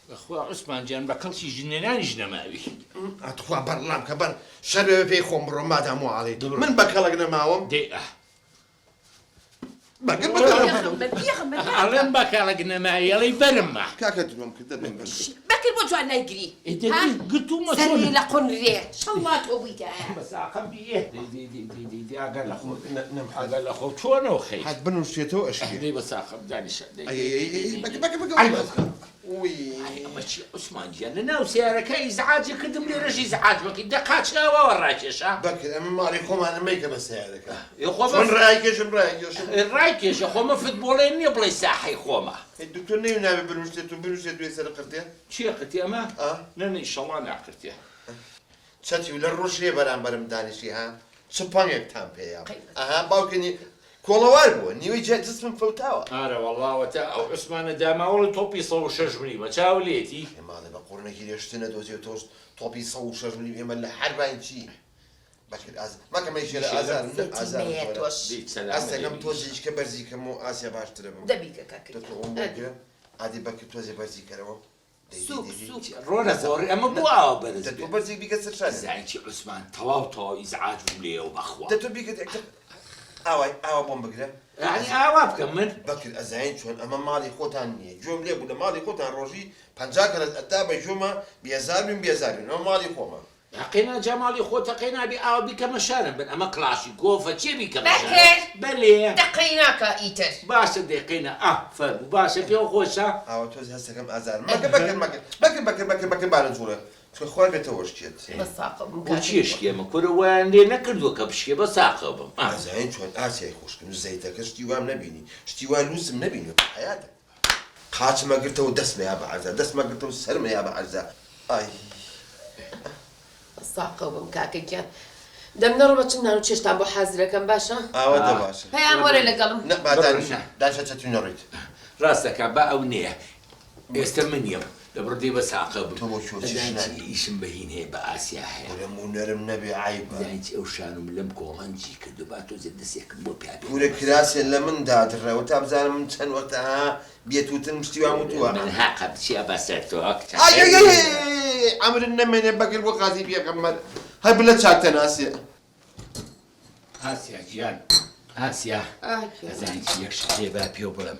بەخوا عوسمان گیان بە کەڵکی ژنهێنانیش نەماوی. ئەتخوا بەرڵام کە بەر شەرێ بە پێی خۆم بڕۆم مادام وا ئەڵێی من بە کەڵک نەماوم. دەی ئاه. بەگەر بە کەڵک پێغەمبەر پێغەمبەر ئەڵێم بە کەڵک نەماوی ئەڵێی بەرم ما. کاکە درۆم کرد دەبم بەر. بەکر بۆ جوان نایگری ئێ دەگری ها گرتوومە چۆن. سەری لە قونرێ شەڵڵا تۆ بوویتە. بە ساقەم بی ئێ دەی دەی دەی دەی دەی دەی ئاگا لە خۆ بێ ئاگا لە خۆ چۆنەوە خەی. هەت بنووشێتەوە ئەشکێ. دەی بە ساقەم دانیشە دەی ئەی دەی ئەی دەی ئەی دەی بەکە دەی بەکە بەکە ئەی وەڵا بەکە. وی. ئەی ئەمە چیە عوسمان گیان لە ناو سەیارەکە ئیزعاجی کردم لێرەش ئیزعاج بکەی دە قاچی ئاواوە ڕاکێشا. بەکر ئەمە ماڵی خۆمانە مەیکە بە سەیارەکە. ئێ خۆ چۆن ڕایکێشم ڕایکێشم. ڕایکێشە خۆ من فتبۆڵێ نیە بڵێی ساحەی خۆمە. ئەی دکتۆر نەیو نابێ بنوشتێت و بنوشتێت دوێ سەر قرتێ. چیە قرتێ ئەمە؟ ئا. نە نە ئیشەڵا ناقرتێ. چەتیو لە ڕۆژێ بەرامبەرم دانیشتی ها چ پەنگێکتان پێیە ئەها باوکە نی کۆڵەوار بووە نیوەی جا جسمم فەوتاوە. ئارە وەڵا وەتا ئەو عوسمانە داماوەڵی تۆپی 106 ملیمە چاو لێتی. ئێ ماڵێ بە قوڕنەکی لێ شتێ نەدۆزیەوە تۆش تۆپی 106 ملیم ئێمە لە حەرباین چی بەکر ئاز مەکە مەیشێرە ئازارم نە زەتی ئازارم مەیە زۆرە تۆش. دەی سەلامە ئەستەکەم لێ تۆزێ ئیشکە بەرزی کەم و ئاسیا باشترە بم دە بیکە کاکە دە تۆ گیان ئەوم بۆ ئەدی. بگرە ئادی بەکر تۆزێ بەرزی کەرەوە دەی دەی سوک دەی دەی سوک. ڕۆنە نەزا گۆڕی ئەمە نە بۆ ئاوا بەرز دە تۆ بێ. بەرزی بیکە سەر شانم. زانی چی عوسمان تەواو تەواو ئیزعاج بووم لێیەوە بەخوا. دە تۆ بیکە ئاوای ئاوا بۆم بگرە. یانی ئاوا بکەم من؟ بەکر ئەزانی چۆن ئەمە ماڵی خۆتان نیە گوێم لێ بوو لە ماڵی خۆتان ڕۆژی 50 کەرەت ئەتا بە گوێما بێزار بین بێزار بین ئەمە ماڵی خۆمە. قەینا جا ماڵی خۆتە قەینا بی ئاوا بیکەمە شانم بن ئەمە کڵاشی گۆفە چیە بیکەمە شانم بەکر بەلێ. دە قەیناکە ئیتر. باشە دەی قەینا ئا فەرموو باشە پێو خۆشە. ئاوا تۆزێ هەستەکەم ئازارم مەکە بەکر مەکە بەکر بەکر بەکر بەکر با نەجوڵێ چونکە خوار بێتەوە شکێت. بە ساقە بم بۆ کاکە چیە گیان. شکێ من کورە وایان لێ نەکردوە کە بشکێ بە ساقە بم ئا. ئەزانی چۆن ئاسیای خوشکم زەیتەکە شتی وام نەبینی شتی وا لوسم نەبینیوە لە حەیاتم. قاچم ئەگرتەوە دەستم ئەیا بە عەرزا دەستم ئەگرتەوە سەرم ئەیا بە عەرزا ئای. ساقەو بم کاکە گیان. دەم نەڕۆ بەچم نان و چێشتان بۆ حازرەکەم باشە؟ ئاوا دە باشە. پەیام وەرە لەگەڵم. نە با دانیشە دانیشە چەتوی نەڕۆیت. ڕاست دەکا با ئەو نەیە ئێستە من یەم دەبڕ دێ بە ساقە بم. تۆ بۆ کوێ چ ئەزانی چی ژنانی. ئیشم بە هین هەیە بە ئاسیا هەیە. کورە مونەرم نەبێ عەیبە. ئەزانی چی ئەو شان و ملەم کۆڵەنجی کردوە با تۆزێ دەسێکم بۆ پیا بێنە کورە بەس. کراسێ لە من دادڕێوە تا بزانم من چەند وەختە ها بێتوتن شتی وام وتووە. من هەقە بچیە بەسەر تۆ کچە ئای ئای ئای عەمرت نەمێنێ بەکر بۆ قازی پێغەمبەر هەر بلە چاکتە ناسێ. ئاسیا گیان ئاسیا ئەزانی چی یەک شت هەیە با پێو بڵێم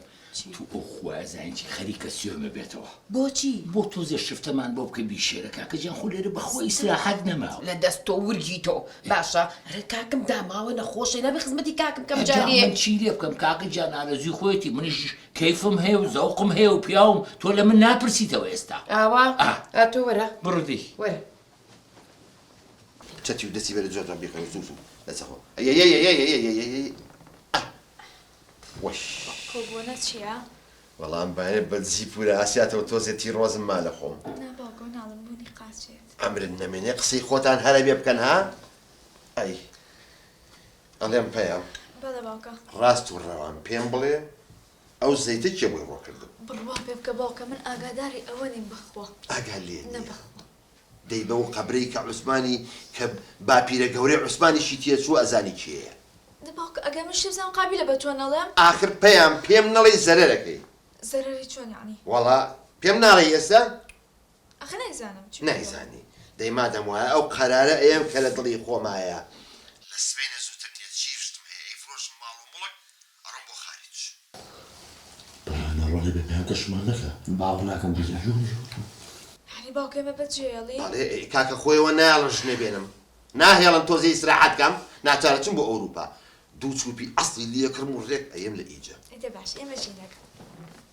تو ئەو خوا ئەزانی چی خەریکە سوێمە بێتەوە. بۆچی؟ بۆ تۆزێ شفتەمان بۆ بکە بیشێرە کاکە گیان خۆ لێرە بەخوا ئیسراحەت نەماوە. لە دەست تۆ ورگی تۆ باشە ئەرێ کاکم داماوە نەخۆشە نابێ خزمەتی کاکم بکەم جا جارێ. من چی لێ بکەم کاکە گیان ئارەزووی خۆیەتی منیش کەیفم هەیە و زەوقم هەیە و پیاوم تۆ لە من ناپرسیتەوە ئێستا. ئاوا؟ ئا. ئا تۆ وەرە. بڕۆ دەی. وەرە. چەتی و دەستی بەرە زۆر جوان بیخوێنە زوو زوو لەسەر خۆ ئەیەیەیەیەیەیەیەیەی ئە وەش. کۆبوونە چیە؟ وەڵا ئەم بانێ بە دزی پورە ئاسیاتەوە تۆزێ تیڕۆزم ما لە خۆم. نا باوکە ناڵم بوونی قاچێت. عەمرت نەمێنێ قسەی خۆتان هەر ئەبێ بکەن ها ئەی ئەڵێم پەیام. بەڵێ باوکە. ڕاست و ڕەوان پێم بڵێ ئەو زەیتە کێ بۆی ڕۆ کردم؟ بڕوا پێ بکە باوکە من ئاگاداری ئەوە نیم بەخوا. ئاگات لێ نا نییە؟ بەخوا. دەی بەو قەبرەی کە عوسمانی کە باپیرە گەورەی عوسمانیشی تێچووە ئەزانی کێیە؟ دە باوکە ئەگەر من شتێ بزانم قابیلە بە تۆ نەڵێم؟ ئاخر پەیام پێم نەڵێی زەرەرەکەی. زەرەری چۆن یەعنی؟ وەڵا پێم ناڵێی ئێستا؟ ئاخر نایزانم چی بکەم. نایزانی دەی مادەم وایە ئەو قەرارە ئەیەم کە لە دڵی خۆمایە. لە سبەینێ زووتر نێچیر شتم هەیە ئەیفرۆشم ماڵ و موڵک ئەڕۆم بۆ خاریج. با نەڕۆنێ بێ پەیام کەشفمان نەکا. باوەڕ ناکەم گیان. یانی باوکە ئێمە بەجێیەڵی؟ ئەڵێ کاکە خۆیەوە نایەڵن ژنێ بێنم ناهێڵن تۆزێ ئیسراحەت کەم ناچارە چم بۆ ئەوروپا دوو چوپی ئەسڵی لێکڕم و ڕێک ئەیەم لە ئیجە. ئەی دە باش ئێمە چی نەکەم.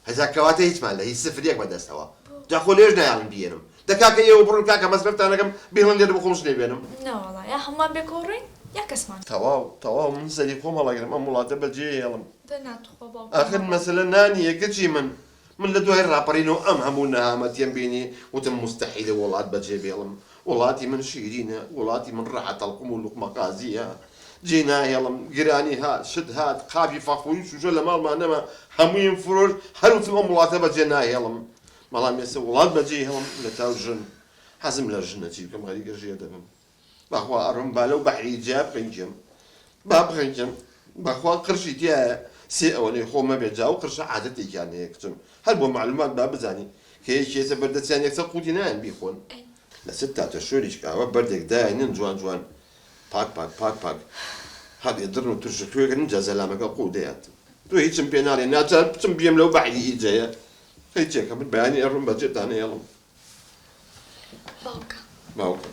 هەزار کەواتە هیچمان لە هیچ سفر یەک بەدەستەوە جا خۆ لێش نایەڵن بیێنم دە کاکە ئێوە بڕۆن کاکە مەسرەفتان ئەکەم بهێڵن لێرە بۆ خۆم ژنێ بێنم. نەوەڵا یا هەمووان بێکەوە ڕۆین یا کەسمان. تەواو تەواو من سەری خۆم هەڵەگرم ئەم وڵاتە بەجێ هێڵم. دە نا توخوا باوکم ئاخر مەڕۆ. مەسەلە نانیە کچی من من لە دوای ڕاپەڕینەوە ئەم هەموو نەهامەتیەم بینی وتم موستەحیلە وڵات بەجێ بێڵم وڵاتی من شیرینە وڵاتی من ڕەحەتەڵقوم و لوقمە قازیە جێ ناهێڵم گرانی هات شت هات قاپی فەخوری و شوشە لە ماڵما نەما هەموویم فرۆشت هەر وتم ئەم وڵاتە بەجێ ناهێڵم بەڵام ئێستا وڵات بەجێ هێڵم لە تاو ژن حەزم لە ژنە چی بکەم غەریکە ژێر دەبم بەخوا ئەڕۆم با لەو بەحری جیا بخنکێم با بخنکێم بەخوا قرشی تیایە سێ ئەوەنەی خۆم مەبێ جا ئەو قرشە عادەتێکیان هەیە کچم هەر بۆ مەعلومات با بزانی کە یەکی یەتە بەر دەستیان یەکسەر قوتی نایەن بیخۆن. لەسەر تاتە شۆریش ئاوا بەردێک دایەنن جوان جوان پاک پاک پاک پاک هەڵی دڕن و ترش و توێکن ئینجا زەلامەکە قوو دەیات. تۆ هیچم پێ ناڵێ ناچار بچم بیەم لەو بەحری ئیجەیە. قەیچێکە من بەیانی ئەڕۆم بەجێتان ئەیەڵم. باوکە. باوکە.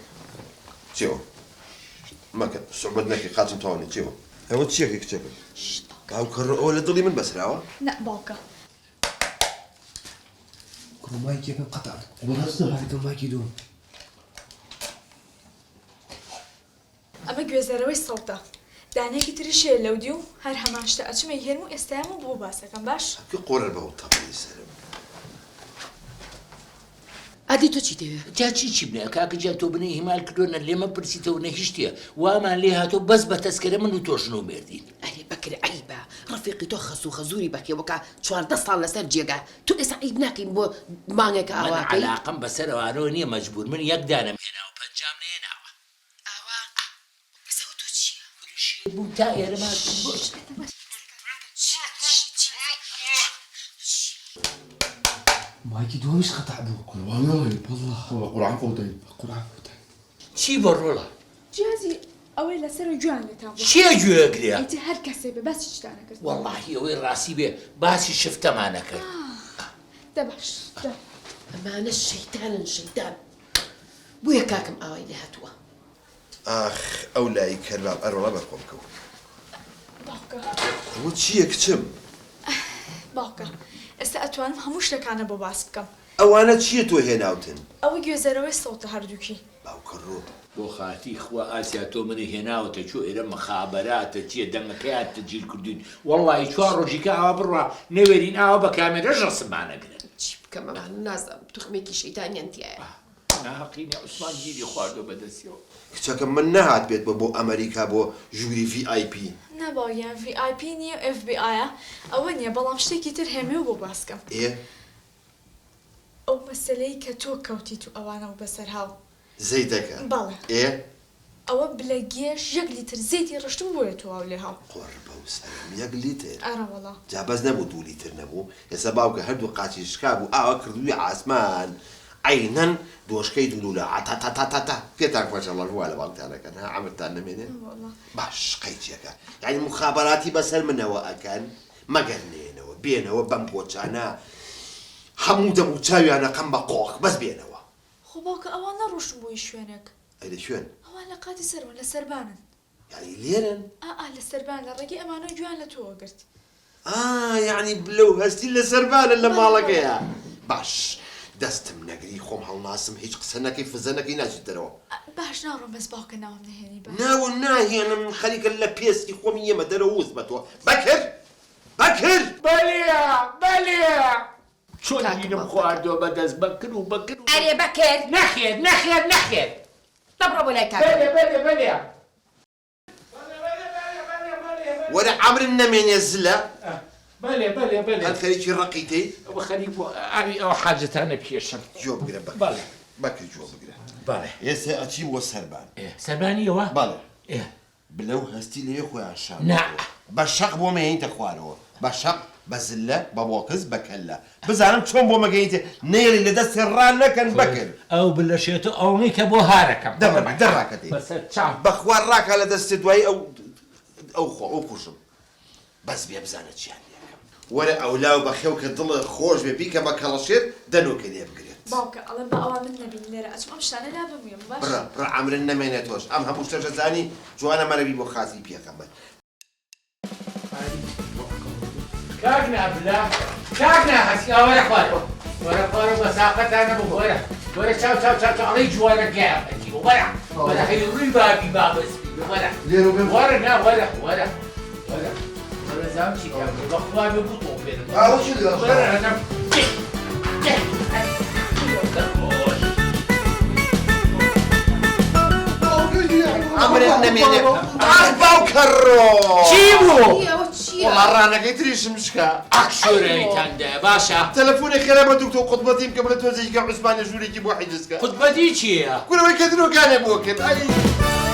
چیەوە؟ مەکە سوعبەت نەکەی قاچم تەواو نیە چیەوە؟ ئەوە چیەکەی کچەکەم؟ باوکە ڕۆ ئەوە لە دڵی من بەسراوە؟ نا باوکە. کوڕە مایکی یەکەم قەتع بوو. بەڕاستە؟ هاتەوە مایکی دووەم. ئەمە گوێزەرەوەی سەوتە. دانەیەکی تریش هەیە لەودیو هەر هەمان شتە ئەچم ئەیهێنم و ئێستایەم و بۆ باسەکەم باش. ئەکە قۆرە بەو تەپڵی سەرم. ئەدی تۆ چی دەوێ؟ جا چی چی بنێ کاکە گیان تۆ بنێ ئیهمال کردوە نە لێمە پرسیتەوە نە هیچ شتێ وامان لێ هاتوە بەس بە تەسکەرە من و تۆ ژن و مێردین. ئەرێ بەکر عەیبە ڕەفیقی تۆ خەسوو خەزووری بەخێوەکە 14 ساڵ لەسەر جێگا تۆ ئێستا عەیب ناکەین بۆ مانگێکە من ئاواکەی؟ عەلاقەم بەسەر ئەوانەوە نیە مەجبور من یەک دانەم هێناوە پەنجام نەهێناوە. ئاوا ئێستا ئەوە تۆ چییە؟ کوری شێت بووم تا ئێرە ماچم بۆ. مایکی دووەمیش قەتع بوو. کورە وا ناڵێی. وەڵڵا. بە قورعان فەوتای. بە قورعان فەوتای. چی بۆ ڕۆڵە؟ جیازی ئەوەی لەسەرە گوێیان لێتان بوو. کێ گوێ ئەگرێ؟ ئیتر هەر کەسێ بێ باسی چیتان ئەکرد؟ وەڵاهی ئەوەی ڕاستی بێ باسی شفتەمان ئەکرد. دە باش دە. ئەمانە شەیتانن شەیتان بۆیە کاکم ئاوای لێ هاتووە. ئاخ ئەو لای کەرباب ئەرۆڵە بەرخۆم کەوت. باوکە. ئەوە چییە کچم؟ باوکە ئێستا ئەتوانم هەموو شتەکانە بۆ باس بکەم. ئەوانە چییە تۆ هێناوتن؟ ئەوە گوێزەرەوەی سەوتە هەردووکی. باوکە ڕۆ. بۆ خاتری خوا ئاسیا تۆ منی هێناوەتە کوێ ئێرە مخابەراتە چیە دەنگەکەیان تەجیل کردوین وەڵاهی چوار ڕۆژی کە ئاوا بڕوا نەوێرین ئاوا بە کامێرەش ڕەسممان ئەگرن. چی بکەم ئەمانە نازانم توخمێکی شەیتانیان تیایە. ناهەقی نیە عوسمان گیری خواردوە بەدەستیەوە. کچەکەم من نەهات بێت بۆ بۆ ئەمەریکا بۆ ژووری ڤی ئای پی. نا باوک گیان ڤی ئای پی نیە و ئێف بی ئایە ئەوە نیە بەڵام شتێکی تر هەیە بۆ باس کەم. ئێ. ئەو مەسەلەی کە تۆ کەوتیت و ئەوانە و بەسەر هاو. زەیتەکە. بەڵێ. ئێ. ئەوە بلە گێژ یەک لیتر زەیتی ڕشتبوو بۆیە تۆ واو لێ هاو. قوڕ بەو سەرم یەک لیتر. ئەرەوەڵا. جا بەس نەبوو دوو لیتر نەبوو ئێستا باوکە هەردوو قاچی شکابوو ئاوا کردبووی عاسمان عەینەن دۆشکەی دوولولە عەتەتەتەتە پێتان خۆشە ڵەش وا لە باوکتان ئەکەن ها عەمرتان نەمێنێ باش قەیچیەکە یانی موخابەراتی بەسەر منەوە ئەکەن مەگەر نێنەوە بێنەوە بەم قۆچانە هەموو دەم و چاویان ئەقەم بە قۆخ بەس بێنەوە. خۆ باوکە ئەوان نەڕۆشتن بۆ هیچ شوێنێک. ئەی لە کوێن؟ ئەوان لە قاتی سەرەوەن لە سەربانن. یانی لێرەن؟ ئا ئا لە سەربان لە ڕێگەی ئەمانەوە گوێیان لە تۆ ئەگرت. ئا یانی بلەو هەستی لە سەربانە لە ماڵەکەیە. باش دەستم نەگری خۆم هەڵناسم هیچ قسە نەکەی فزە نەکەی ناچیت دەرەوە. باش ناڕۆم بەس باوکە ناوم نەهێنی باش. ناوم ناهێنم خەریکە لە پێستی خۆمی یەمە دەرەوە وس بە تۆ بەکر بەکر. بەلێ بەلێ چۆن گیرم خواردوە بە دەست بەکر و بەکر و. ئەرێ بەکر. نەخێر نەخێر نەخێر. دە بڕۆ بۆ لای کاکە. بەلێ بەلێ بەلێ. وەرە عەمرت نەمێنێ زلە. بەلێ بەلێ بەلێ. هەر خەریکی ڕەقیتەی. ئەوە خەریک بوو ئاوی ئەو حاجەتانە بکێشم. گوێ بگرە بەکر. بەڵێ. بەکر گوێ بگرە. بەڵێ. ئێستا ئەچی بۆ سەربان. ئێ سەربانیەوە؟ بەڵێ. ئێ. بلەو هەستی لەوێ خۆیان شاردۆتەوە. نا. بە شەق بۆم ئەیەنیتە خوارەوە. بە شەق، بە زللە، بە بۆکس، بە کەللە. بزانم چۆن بۆم ئەگەیەنیتە نەیەڵی لە دەستێ ڕا نەکەن بەکر. ئەو بلە شێتە ئەوەی کە بۆ هارەکەم. دە بڕ دە ڕاکەتەی. بەسەر چاو. بەخوا ڕاکا لە دەستێ دوایی ئەو ئەو خۆ ئەو کوژم. بەس بێ بزانە چیان لێ ئەکەم. وەرە ئەولاو بەخێو کە دڵت خۆش بێ بیکە بە کەڵەشێر دەنوکە لێ بگرێت. باوکە ئەڵێم با ئەوان من نەبینن لێرە ئەچم ئەم شتانە لابەم و یەم باش. بڕە بڕە عەمرت نەمێنێ تۆش ئەم هەموو شتەش ئەزانی جوانە مەرەبی بۆ خاتری پێغەمبەر. کاک نابلە کاک ناهەستی ئا وەرە خوارەوە وەرە خوارەوە مەساقەتان نەبوو وەرە وەرە چاو چاو چاو چاو ئەڵێی جوانە گیان پەتیوە وەرە وەرە هەی ڕووی بابی بابە سپی بێ وەرە وەرە نا وەرە وەرە وەرە وەرە زام چی کاک بەخوا بێ بوو تۆ بێنم وەرە هەنم عەمرت نەمێنێ ئاخ باوکە ڕۆ. چی بوو؟ وەڵا ڕانەکەی تریشم شکا. ئاخ شۆرەیتان دایە باشە. تەلەفۆنێک خێرا بە دکتۆر قوتبەتی بکە بڵێ تۆزێکی کەم عوسمانە ژوورێکی بۆ حیجز کە. قوتبەتی کێیە؟ کورە ئەوەی کە درۆکانێ بۆ کرد ئەی.